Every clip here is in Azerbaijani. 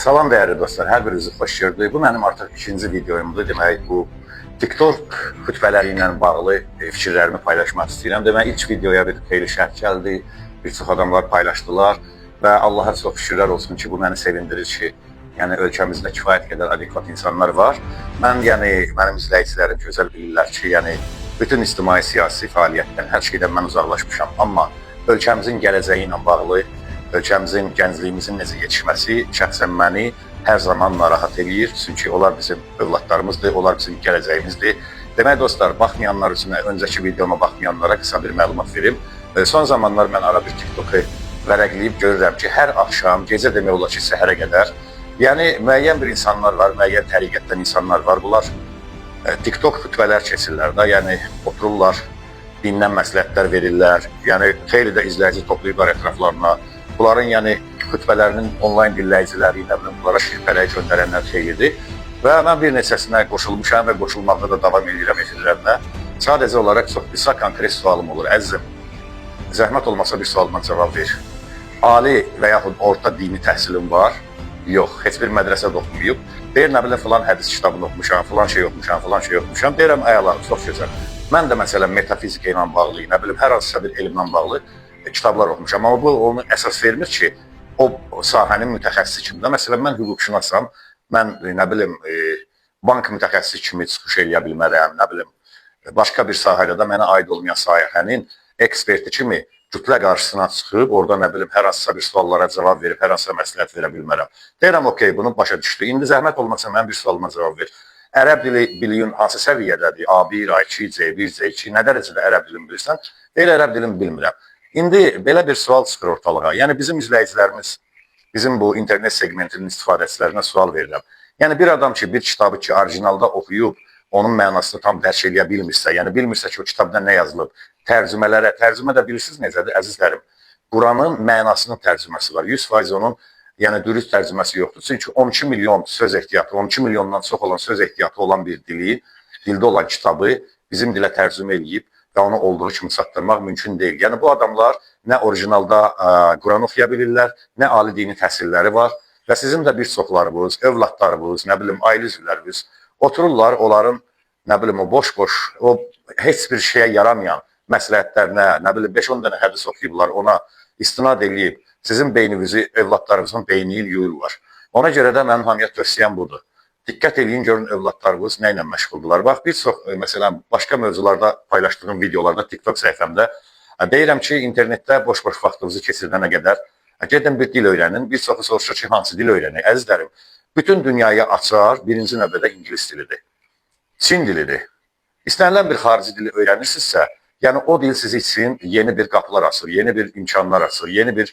Salam dəyərli dostlar, hər birinizi xoş gördük. Bu mənim artıq ikinci videomdur. Demək, bu TikTok xütbələri ilə bağlı fikirlərimi paylaşmaq istəyirəm. Demək, ilk videoya bir xeyli şərh gəldi, bir çox adamlar paylaşdılar və Allaha çox şükürlər olsun ki, bu məni sevindirir ki, yəni ölkəmizdə kifayət qədər adekvat insanlar var. Mən, yəni mənim izləyicilərim gözəl bilirlər ki, yəni bütün ictimai siyasi fəaliyyətdən, hər şeydən mən uzaqlaşmışam. Amma ölkəmizin gələcəyi ilə bağlı, ölkəmizin, gəncliyimizin necə yetişməsi şəxsən məni hər zaman narahat eləyir. Çünki onlar bizim övladlarımızdır, onlar bizim gələcəyimizdir. Demək dostlar, baxmayanlar üçün, öncəki videoma baxmayanlara qısa bir məlumat verim. Son zamanlar mən ara bir TikToku vərəqləyib görürəm ki, hər axşam, gecə demək olar ki, səhərə qədər, yəni müəyyən bir insanlar var, müəyyən təriqətdən insanlar var. Bunlar TikTok xütbələr keçirlər də, yəni otururlar, dindən məsləhətlər verirlər. Yəni xeyli də izləyici toplayıblar ətraflarına. Bunların yəni xütbələrinin onlayn dinləyiciləri, nə bilim, bunlara şirpərək göndərənlər xeylidir. Və mən bir neçəsinə qoşulmuşam və qoşulmaqda da davam edirəm efirlərinə. Sadəcə olaraq çox qısa konkret sualım olur. Əzizim, zəhmət olmasa bir sualıma cavab ver. Ali və yaxud orta dini təhsilim var? Yox, heç bir mədrəsədə oxumayıb. Deyir, nə bilim, filan hədis kitabını oxumuşam, filan şey oxumuşam, filan şey oxumuşam. Deyirəm, əla, çox gözəl. Mən də məsələn metafizika ilə bağlı, nə bilim, hər hansısa bir elmlə bağlı kitablar oxumuşam. Amma bu onu əsas vermir ki, o sahənin mütəxəssisi kimi də. Məsələn, mən hüquqşünasam, mən nə bilim, bank mütəxəssisi kimi çıxış eləyə bilmərəm, nə bilim, başqa bir sahədə də mənə aid olmayan sahənin eksperti kimi kütlə qarşısına çıxıb, orada nə bilim, hər hansısa bir suallara cavab verib, hər hansısa məsləhət verə bilmərəm. Deyirəm, okey, bunu başa düşdü. İndi zəhmət olmasa mənim bir sualıma cavab ver. Ərəb dili biliyin hansı səviyyədədir? A1, A2, C1, C2, nə dərəcədə ərəb dilini bilirsən? Deyir, ərəb dilini bilmirəm. İndi belə bir sual çıxır ortalığa. Yəni bizim izləyicilərimiz, bizim bu internet segmentinin istifadəçilərinə sual verirəm. Yəni bir adam ki, bir kitabı ki, orijinalda oxuyub, onun mənasını tam dərk eləyə bilmirsə, yəni bilmirsə ki, o kitabda nə yazılıb, tərcümələrə, tərcümə də bilirsiniz necədir, əzizlərim? Quranın mənasının tərcüməsi var. 100% onun yəni dürüst tərcüməsi yoxdur. Çünki 12 milyon söz ehtiyatı, 12 milyondan çox olan söz ehtiyatı olan bir dili, dildə olan kitabı bizim dilə tərcümə eləyib və onu olduğu kimi çatdırmaq mümkün deyil. Yəni bu adamlar nə orijinalda Quran oxuya bilirlər, nə ali dini təhsilləri var və sizin də bir çoxlarınız, övladlarınız, nə bilim, ailə üzvləriniz otururlar onların nə bilim o boş-boş, o heç bir şeyə yaramayan məsləhətlərinə, nə bilim 5-10 dənə hədis oxuyublar, ona istinad eləyib sizin beyninizi, övladlarınızın beynini yuyurlar. Ona görə də mənim hamıya tövsiyəm budur. Diqqət eləyin, görün övladlarınız nə ilə məşğuldurlar. Bax, bir çox, məsələn, başqa mövzularda paylaşdığım videolarda TikTok səhifəmdə deyirəm ki, internetdə boş-boş vaxtınızı keçirdənə qədər gedin bir dil öyrənin. Bir çoxu soruşur ki, hansı dil öyrənək? Əzizlərim, bütün dünyaya açar birinci növbədə ingilis dilidir. Çin dilidir. İstənilən bir xarici dili öyrənirsinizsə, yəni o dil sizi üçün yeni bir qapılar açır, yeni bir imkanlar açır, yeni bir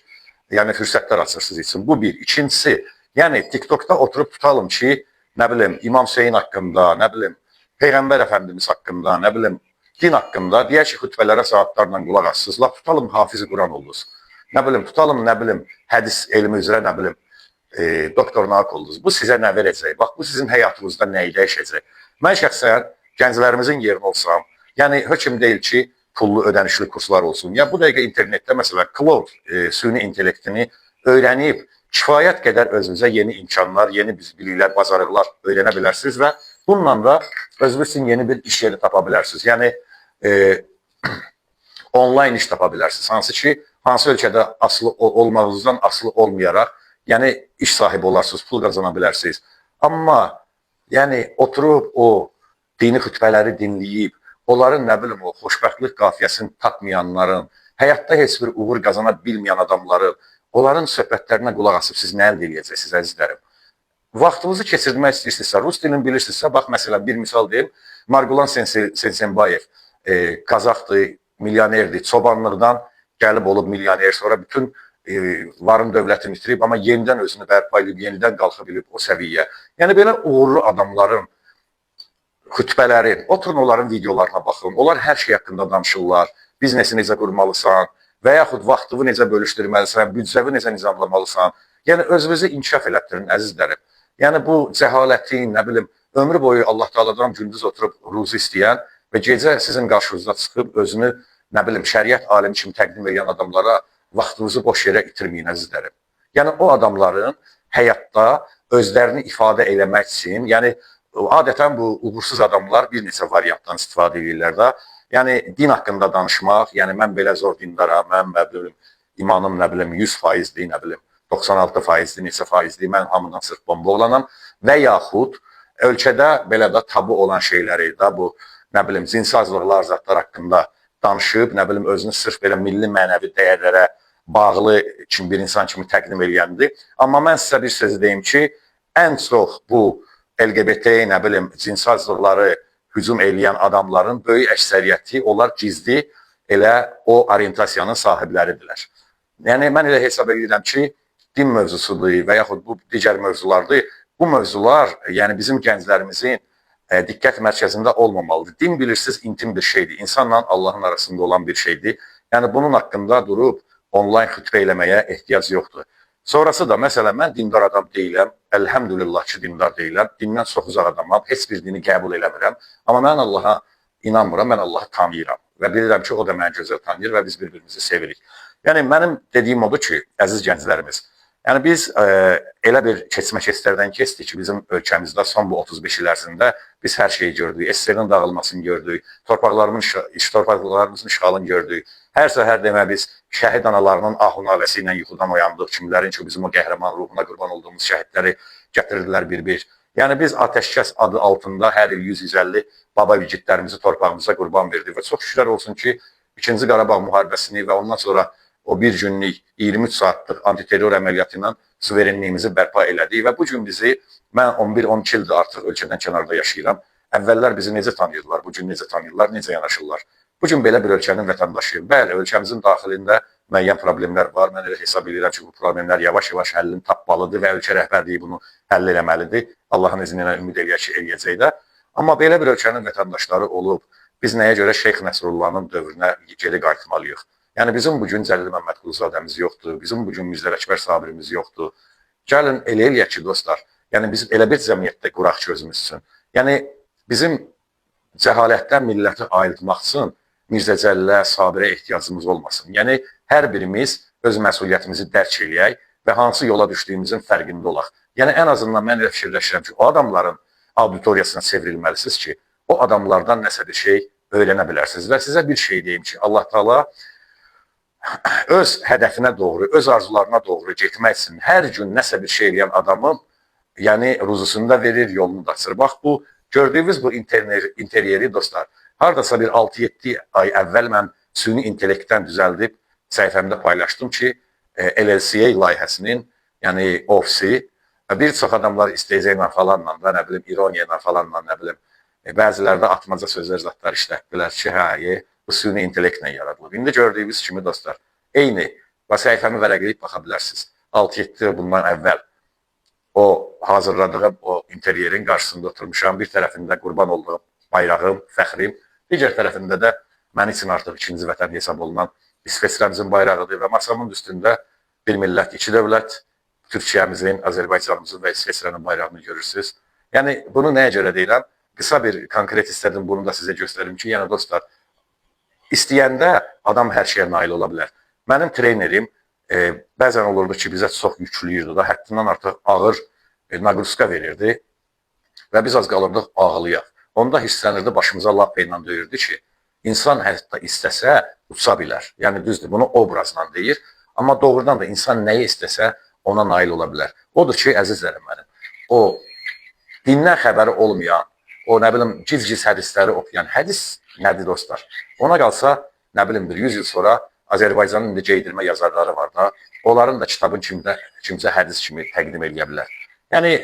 yəni fürsətlər açır siz üçün. Bu bir. İkincisi, yəni TikTokda oturub tutalım ki, nə bilim, İmam Hüseyin haqqında, nə bilim, Peyğəmbər Əfəndimiz haqqında, nə bilim, din haqqında, deyək ki, xütbələrə saatlarla qulaq assınız. Lap tutalım Hafiz-i Quran oldunuz. Nə bilim, tutalım, nə bilim, hədis elmi üzrə, nə bilim, doktor nauk oldunuz. Bu sizə nə verəcək? Bax, bu sizin həyatınızda nəyi dəyişəcək? Mən şəxsən gənclərimizin yerinə olsam, yəni hökm deyil ki, pullu ödənişli kurslar olsun. Ya bu dəqiqə internetdə məsələn Cloud süni intellektini öyrənib kifayət qədər özünüzə yeni imkanlar, yeni biliklər, bacarıqlar öyrənə bilərsiniz və bununla da özünüz üçün yeni bir iş yeri tapa bilərsiniz. Yəni onlayn iş tapa bilərsiniz. Hansı ki, hansı ölkədə asılı olmağınızdan asılı olmayaraq, yəni iş sahibi olarsınız, pul qazana bilərsiniz. Amma yəni oturub o dini xütbələri dinləyib, onların nə bilim o xoşbəxtlik qafiyəsini tapmayanların, həyatda heç bir uğur qazana bilməyən adamların, onların söhbətlərinə qulaq asıb siz nə əldə eləyəcəksiniz, əzizlərim? Vaxtınızı keçirmək istəyirsinizsə, rus dilini bilirsinizsə, bax məsələn bir misal deyim, Margulan Sensenbayev Qazaxdır, milyonerdir, çobanlıqdan gəlib olub milyoner, sonra bütün varın dövlətini itirib, amma yenidən özünü bərpa edib, yenidən qalxa bilib o səviyyə. Yəni belə uğurlu adamların xütbələri, oturun onların videolarına baxın. Onlar hər şey haqqında danışırlar. Biznesi necə qurmalısan və yaxud vaxtını necə bölüşdürməlisən, büdcəvi necə nizamlamalısan. Yəni özünüzü inkişaf elətdirin, əzizlərim. Yəni bu cəhalətin, nə bilim, ömrü boyu Allah Taala'dan gündüz oturub ruzi istəyən və gecə sizin qarşınızda çıxıb özünü, nə bilim, şəriət alimi kimi təqdim edən adamlara vaxtınızı boş yerə itirməyin, əzizlərim. Yəni o adamların həyatda özlərini ifadə eləmək üçün, yəni adətən bu uğursuz adamlar bir neçə variantdan istifadə edirlər də. Yəni din haqqında danışmaq, yəni mən belə zor dindaram, mən nə bilim, imanım nə bilim 100%-dir, nə bilim 96%-dir, neçə faizdir, mən hamından sırf bomba olanam və yaxud ölkədə belə də tabu olan şeyləri də bu nə bilim cinsi azlıqlar, zatlar haqqında danışıb, nə bilim özünü sırf belə milli mənəvi dəyərlərə bağlı kimi bir insan kimi təqdim eləyəndir. Amma mən sizə bir söz deyim ki, ən çox bu LGBT, nə bilim cinsi azlıqları hücum eləyən adamların böyük əksəriyyəti onlar gizli elə o orientasiyanın sahibləridirlər. Yəni mən elə hesab edirəm ki, din mövzusudur və yaxud bu digər mövzulardır. Bu mövzular, yəni bizim gənclərimizin diqqət mərkəzində olmamalıdır. Din bilirsiniz intim bir şeydir. İnsanla Allahın arasında olan bir şeydir. Yəni bunun haqqında durub onlayn xütbə eləməyə ehtiyac yoxdur. Sonrası da məsələn mən dindar adam deyiləm. Əlhəmdülillah ki, dindar deyiləm. Dindən çox uzaq adamam. Heç bir dini qəbul eləmirəm. Amma mən Allaha inanmıram, mən Allahı tanıyıram və bilirəm ki, o da məni gözəl tanıyır və biz bir-birimizi sevirik. Yəni mənim dediyim odur ki, əziz gənclərimiz, yəni biz elə bir keçmə-keçlərdən keçdik ki, bizim ölkəmizdə son bu 35 il ərzində biz hər şeyi gördük. SSR-nin dağılmasını gördük, torpaqlarımızın işğalını gördük. Hər səhər demə biz şəhid analarının ahu-naləsi ilə yuxudan oyandıq. Kimlərin ki, bizim o qəhrəman ruhuna qurban olduğumuz şəhidləri gətirdilər bir-bir. Yəni biz atəşkəs adı altında hər il 100-150 baba igidlərimizi torpağımıza qurban verdik və çox şükürlər olsun ki, 2-ci Qarabağ müharibəsini və ondan sonra o bir günlük 23 saatlıq antiterror əməliyyatı ilə suverenliyimizi bərpa elədik və bu gün bizi, mən 11-12 ildir artıq ölkədən kənarda yaşayıram. Əvvəllər bizi necə tanıyırdılar, bu gün necə tanıyırlar, necə yanaşırlar. Bu gün belə bir ölkənin vətəndaşıyım. Bəli, ölkəmizin daxilində müəyyən problemlər var. Mən elə hesab edirəm ki, bu problemlər yavaş-yavaş həllini tapmalıdır və ölkə rəhbərliyi bunu həll eləməlidir. Allahın izni ilə ümid eləyək ki, eləyəcək də. Amma belə bir ölkənin vətəndaşları olub, biz nəyə görə Şeyx Nəsrullahın dövrünə geri qayıtmalıyıq? Yəni bizim bu gün Cəlil Məmmədquluzadəmiz yoxdur, bizim bu gün Mirzə Ələkbər Sabirimiz yoxdur. Gəlin elə eləyək ki, dostlar, yəni biz elə bir cəmiyyətdə quraq ki özümüz üçün. Yəni bizim cəhalətdən milləti ayıltmaq üçün Mirzə Cəlilə, Sabirə ehtiyacımız olmasın. Yəni hər birimiz öz məsuliyyətimizi dərk eləyək və hansı yola düşdüyümüzün fərqində olaq. Yəni ən azından mən elə fikirləşirəm ki, o adamların auditoriyasına çevrilməlisiniz ki, o adamlardan nəsə bir şey öyrənə bilərsiniz. Və sizə bir şey deyim ki, Allah Taala öz hədəfinə doğru, öz arzularına doğru getmək üçün hər gün nəsə bir şey eləyən adamın, yəni ruzusunu da verir, yolunu da açır. Bax bu gördüyünüz bu interyeri dostlar, hardasa bir 6-7 ay əvvəl mən süni intellektdən düzəldib səhifəmdə paylaşdım ki, LLCA layihəsinin, yəni ofisi, bir çox adamlar istehza falanla da, nə bilim, ironiya ilə falanla, nə bilim, bəziləri də atmaca sözlər zətlər işlətdilər ki, hə, bu süni intellektlə yaradılıb. İndi gördüyünüz kimi dostlar, eyni və səhifəmi vərəqləyib baxa bilərsiniz. 6-7 bundan əvvəl o hazırladığım o interyerin qarşısında oturmuşam. Bir tərəfində qurban olduğum bayrağım, fəxrim, digər tərəfində də mənim üçün artıq ikinci vətən hesab olunan İsveçrəmizin bayrağıdır və masamın üstündə bir millət, iki dövlət, Türkiyəmizin, Azərbaycanımızın və İsveçrənin bayrağını görürsünüz. Yəni bunu nəyə görə deyirəm? Qısa bir konkret istədim bunu da sizə göstərim ki, yəni dostlar, istəyəndə adam hər şeyə nail ola bilər. Mənim trenerim bəzən olurdu ki, bizə çox yüklüyürdü da, həddindən artıq ağır naqruska verirdi və biz az qalırdıq ağlayaq. Onda hisslənirdi, başımıza lappa ilə döyürdü ki, insan hətta istəsə uça bilər. Yəni düzdür, bunu obrazla deyir. Amma doğrudan da insan nəyi istəsə ona nail ola bilər. Odur ki, əzizlərim mənim, o dindən xəbəri olmayan, o nə bilim giz-giz hədisləri oxuyan, hədis nədir dostlar? Ona qalsa, nə bilim bir 100 il sonra Azərbaycanın indi geydirmə yazarları var da, onların da kitabın kimsə hədis kimi təqdim eləyə bilər. Yəni,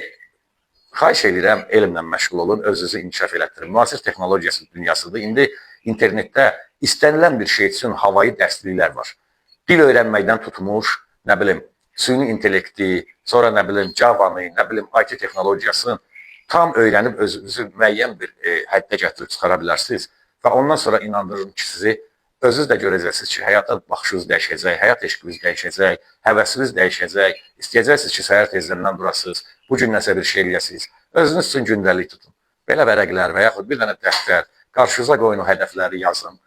xahiş edirəm, elmlə məşğul olun, özünüzü inkişaf elətdirin. Müasir texnologiyası dünyasıdır. İndi internetdə istənilən bir şey üçün havayı dərsliklər var. Dil öyrənməkdən tutmuş, nə bilim, süni intellekti, sonra nə bilim, Java-nı, nə bilim, IT texnologiyasını tam öyrənib özünüzü müəyyən bir həddə gətirib çıxara bilərsiniz. Və ondan sonra inandırırım ki, sizi özünüz də görəcəksiniz ki, həyata baxışınız dəyişəcək, həyat eşqiniz dəyişəcək, həvəsiniz dəyişəcək. İstəyəcəksiniz ki, səhər tezdən durasınız, bu gün nəsə bir şey eləyəsiniz. Özünüz üçün gündəlik tutun. Belə vərəqlər və yaxud bir dənə dəftər, qarşınıza qoyun o hədəfləri yazın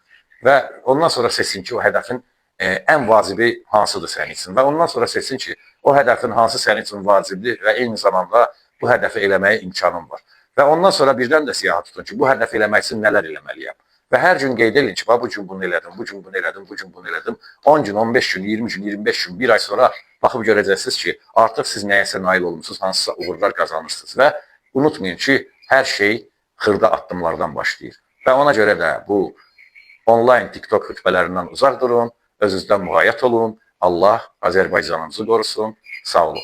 və ondan sonra seçin ki, o hədəfin ən vacibi hansıdır sənin üçün və ondan sonra seçin ki, O hədəfin hansı sənin üçün vacibdir və eyni zamanda bu hədəfi eləməyə imkanın var. Və ondan sonra birdən də siyahı tutun ki, bu hədəfi eləmək üçün nələr eləməliyəm. Və hər gün qeyd edin ki, bax bu gün bunu elədim, bu gün bunu elədim, bu gün bunu elədim. 10 gün, 15 gün, 20 gün, 25 gün, bir ay sonra baxıb görəcəksiniz ki, artıq siz nəyəsə nail olmusunuz, hansısa uğurlar qazanırsınız və unutmayın ki, hər şey xırda addımlardan başlayır. Və ona görə də bu onlayn TikTok xütbələrindən uzaq durun, özünüzdən müğayət olun. Allah Azərbaycanımızı qorusun. Sağ olun.